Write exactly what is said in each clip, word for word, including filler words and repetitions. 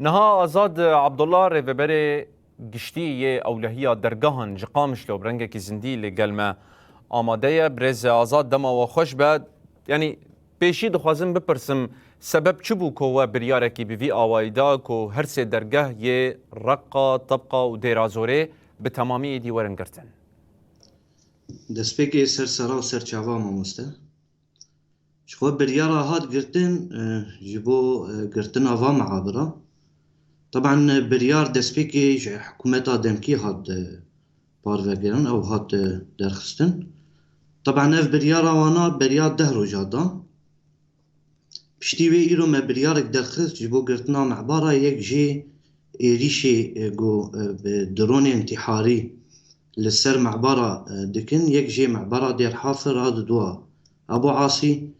Niha Azad Abdullah, rêveberê giştî yê ewlehiya dergehan ji Qamişlo, bi rengekî zindî li gel me amade ye. Birêz Azad, dema we xweş be. Yanî pêşî dixwazim bipirsim, sebeb çi bû ku we biryarekî bi vî awayî da ku her sê dergeh yê Reqa, Tebqa û Dêrazorê bi temamî êdî werin girtin? Destpêkê ser sera û ser çava mamoste. Ji xwe biryara hat girtin, e, ji bo, e, girtina va meabira. Taban, e, biryar destpêkê ji hikûmeta demkî hat, e, parvekirin, ew hat, e, derxistin. Taban ev biryara wana beriya deh roja da. Piştî wê îro me biryarek derxist ji bo girtina mehbara, yek jê êrîşê, e, ku, e, bi dronên tîharî li ser mehbara, e, dikin, yek jê mehbara Dêr Hafir a diduwa Ebo Asî.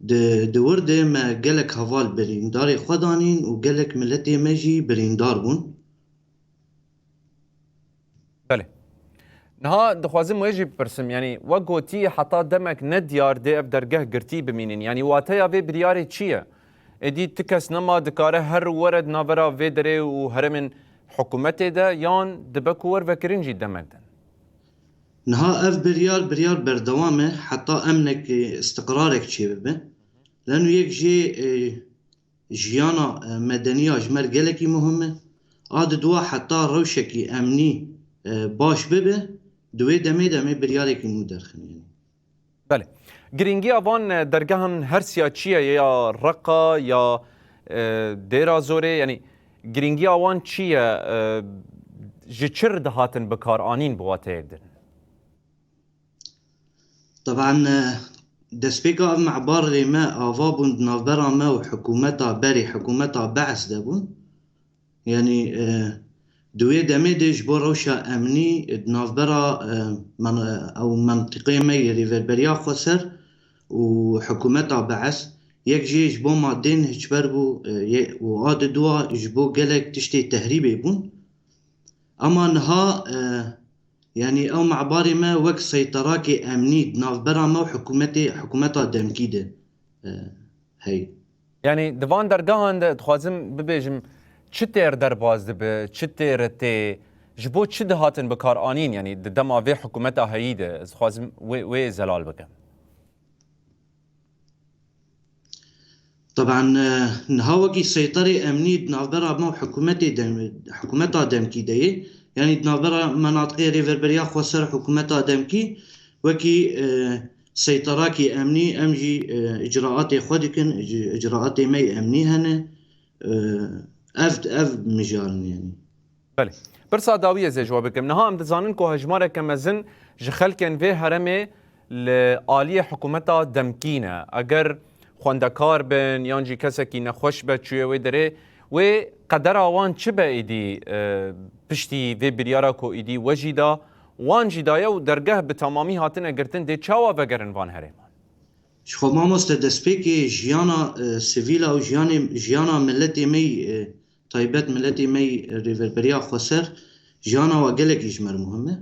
Di, di wir de me gelek heval birîndarê xwe danîn û gelek miletê me jî birîndar bûn. Belê. Niha dixwazim wê jî bipirsim, yanî we gotî heta demek ne diyar dê ev dergeh girtî bimînin. Yanî wateya vê biryarê çi ye? Êdî ti kes nema dikare her were di navbera vê derê û herêmên hikûmetê de, yan dibe ku wervekirin jî demek din? Niha ev biryar, biryar berdewam e, heta emnek, e, istiqrarek çêbibe. Leno yek jê, e, jiyana, e, medeniya ji me re gelekî muhim e. A diduwa heta rewşekî emnî, e, baş bibe, di wê demê de em ê biryarekî nû derxin, yanî. Belê. Girîngiya van, e, dergehan her siya çi ye? Ya Reqa, ya, e, Dêra Zorê, yanî girîngiya wan çi ye? E, ji çi re dihatin bikaranîn bi wateyek din? Taban, e, destpêka ev mebarê me ava bûn di navbera me û hikûmeta berê, hikûmeta Bees de bûn. Yanî, e, di wê demê de ji bo rewşa emnî di navbera, e, men-, ew mentiqê me yê Rêverberiya Xweser û hikûmeta Bees, yek jê ji bo madeyên hiçber bû, e, yê, û a diduwa ji bo gelek tiştê tehrîbê bûn. Ema niha, e, yanî ew mebarê me wek seyterakê emnî di navbera me û hikûmetê, hikûmeta demkî de, e, heye. Yanî di van dergehan de dixwazim bibêjim, çi têr derbas dibe, çi têr tê, ji bo çi dihatin bikaranîn, yanî di dema vê hikûmeta heyî de, ez dixwazim wê, wê zelal bikim. Taban, e, niha wekî seyterê emnî di navbera me û hikûmetê dem-, hikûmeta demkî de ye. Yanî di navbera menatiqê Rêverberiya Xweser, hikûmeta demkî, wekî, e, seyterakî emnî em jî, e, icraatê xwe dikin, ic-, icraatê me yê emnî hene. E, ev, ev mijar in, yanî. Belê. Pirsa dawiyê ez ê ji we bikim. Niha em dizanin ku hejmareke mezin ji xelkên vê herêmê li aliyê hikûmeta demkî ne. Eger xwendekar bin yan jî kesekî nexweş be çûye wê derê, wê qedera wan çi be êdî, e, piştî vê biryara ku êdî we jî da, wan jî daye û dergeh bi temamî hatine girtin, dê çawa vegerin van herêman? Ji xwe mamoste, destpêkê jiyana, e, sivîla û jiyanê, jiyana miletê me yî, e, taybet miletê me yî Rêverberiya Xweser, jiyana wa gelekî ji me re muhim e.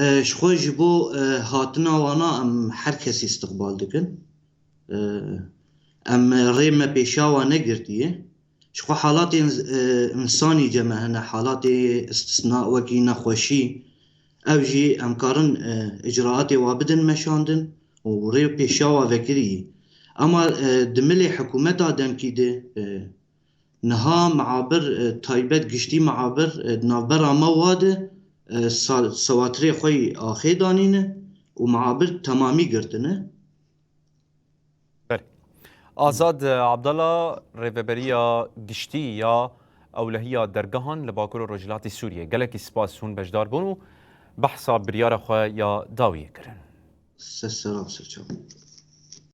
E, ji xwe ji bo, e, hatina wana em her kesî istiqbal dikin. E, em rê me pêşa wa negirtiye. Ji xwe halatên, e, însanî cem me hene, halatê istisna wekî nexweşî. Ev jî em karin, e, icraatê wa bidin meşandin û rê pêşa wa vekirî. Ema, e, di milê hikûmeta demkî de, e, niha meabir, e, taybet giştî meabir, e, di navbera me wa de, e, sa-, sewatirê xwe yî axê danîne û meabir temamî girtine. Belê. Azad Abdala, rêveberiya giştî ya ewlehiya dergehan li Bakur û Rojhilatê Sûriyê. Gelekî spas hûn beşdar bûn û behsa biryara xwe ya dawiyê kirin. Ser sera, ser çav.